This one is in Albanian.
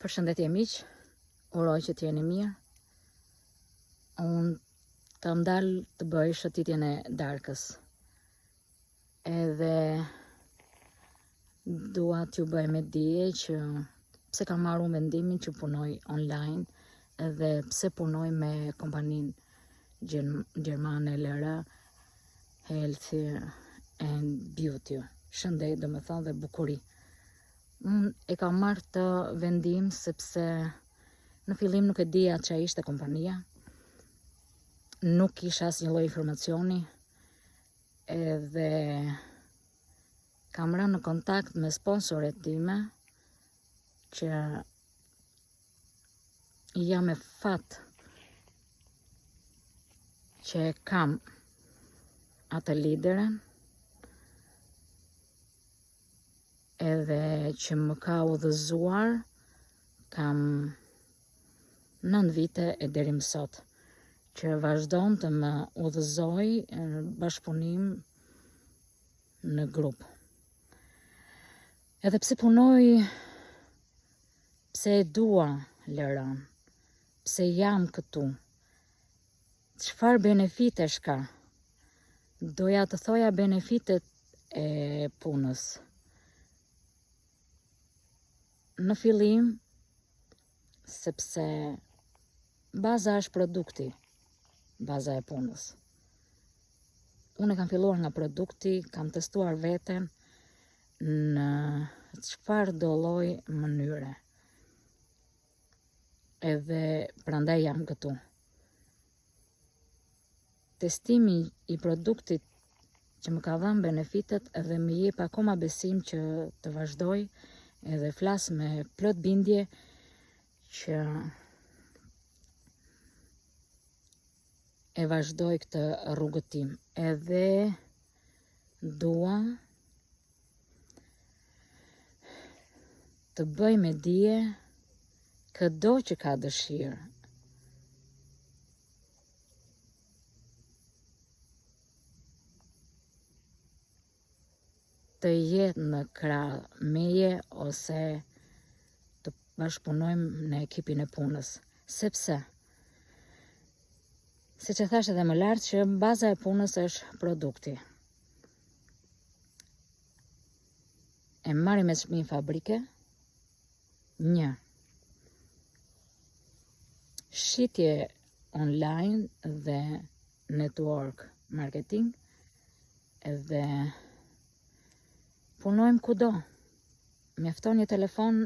Përshëndetje miq, uroj që të jeni mirë. Unë kam dalë të bëj shëtitjen e darkës. Edhe dua t'ju bëj me dije që pse kam marrë unë vendimin që punoj online edhe pse punoj me kompaninë gjermane LR Health and Beauty. Shëndet, domethënë dhe bukuri. Unë e kam marrë këtë vendim sepse në fillim nuk e dija ça ishte kompania. Nuk kisha asnjë lloj informacioni. Edhe kam rënë në kontakt me sponsoret time që jam me fat që e kam atë lideren edhe që më ka udhëzuar kam 9 vite e deri më sot që vazhdon të më udhëzojë në bashkëpunim në grup. Edhe pse punoj, pse e dua LR-në, pse jam këtu, Çfarë benefitesh ka? Doja të thoja benefitet e punës. Në fillim, sepse baza është produkti, baza e punës. Unë e kam filluar nga produkti, kam testuar veten në çfarëdo lloj mënyre. Edhe prandaj jam këtu. Testimi i produktit që më ka dhënë benefitet edhe më jep akoma besim që të vazhdoj edhe flas me plot bindje që e vazhdoj këtë rrugëtim. Edhe dua të bëj me dije këdo që ka dëshirë. Të jetë në krah meje ose të bashkëpunojmë në ekipin e punës. Sepse, siç e thashë edhe më lart, që baza e punës është produkti. E marrim me çmim fabrike, një, shitje online dhe network marketing, edhe punojmë kudo. Mjafton një telefon